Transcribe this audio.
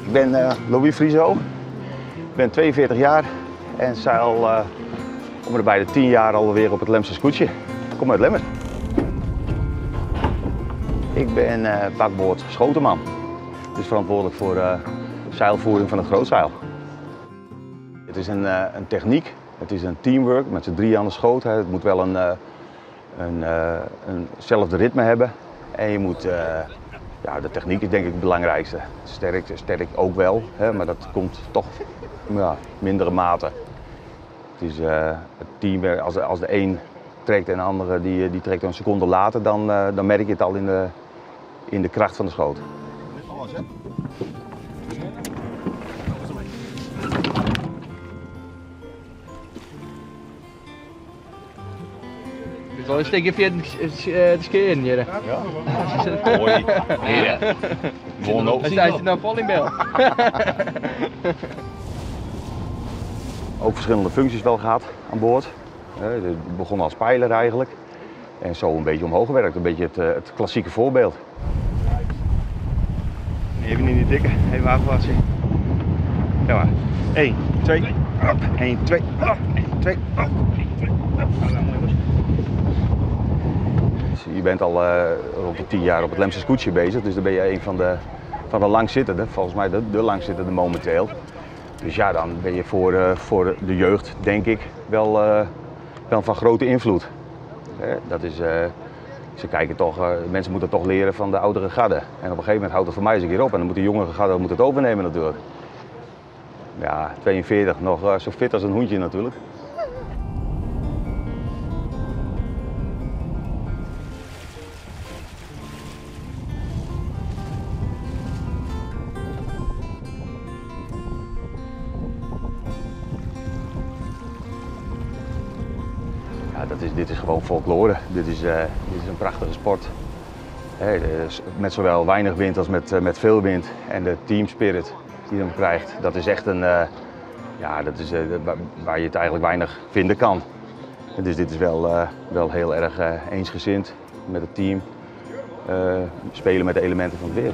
Ik ben Louis Friso, ik ben 42 jaar en zeil om en bij de 10 jaar alweer op het Lemster Skûtsje. Ik kom uit Lemmer. Ik ben bakboord schotenman, dus verantwoordelijk voor zeilvoering van het grootzeil. Het is een techniek, het is een teamwork met z'n drieën aan de schoot. Hè. Het moet wel eenzelfde ritme hebben en je moet, ja, de techniek is denk ik het belangrijkste. Sterk ook wel, hè, maar dat komt toch, ja, mindere mate. Het is het team, als de een trekt en de andere die trekt een seconde later, dan merk je het al in de kracht van de schoot. Wel een stukje via de skeren hier. Ja. Hoi. Ja. Won Hij staat nou vol in beeld. Ook verschillende functies wel gehad aan boord. Het begon als pijler eigenlijk. En zo een beetje omhoog gewerkt. Een beetje het klassieke voorbeeld. Even in die dikke, even afwassen. Ja maar. 1, 2, hop. 1, 2, hop. 1, 2, hop. 1, 2, hop. Nou, mooi jongens. Je bent al rond de 10 jaar op het Lemster Skûtsje bezig, dus dan ben je een van de langzittenden, volgens mij de langzittende momenteel. Dus dan ben je voor de jeugd, denk ik, wel van grote invloed. Hè, dat is, ze kijken toch, mensen moeten toch leren van de oudere garde. En op een gegeven moment houdt het voor mij eens een keer op en dan moet de jongere garde het overnemen natuurlijk. Ja, 42, nog zo fit als een hoentje natuurlijk. Ja, dit is gewoon folklore. Dit is een prachtige sport. Met zowel weinig wind als met veel wind. En de teamspirit die je dan krijgt, dat is echt een, ja, dat is waar je het eigenlijk weinig vinden kan. En dus dit is wel heel erg eensgezind met het team. Spelen met de elementen van het weer.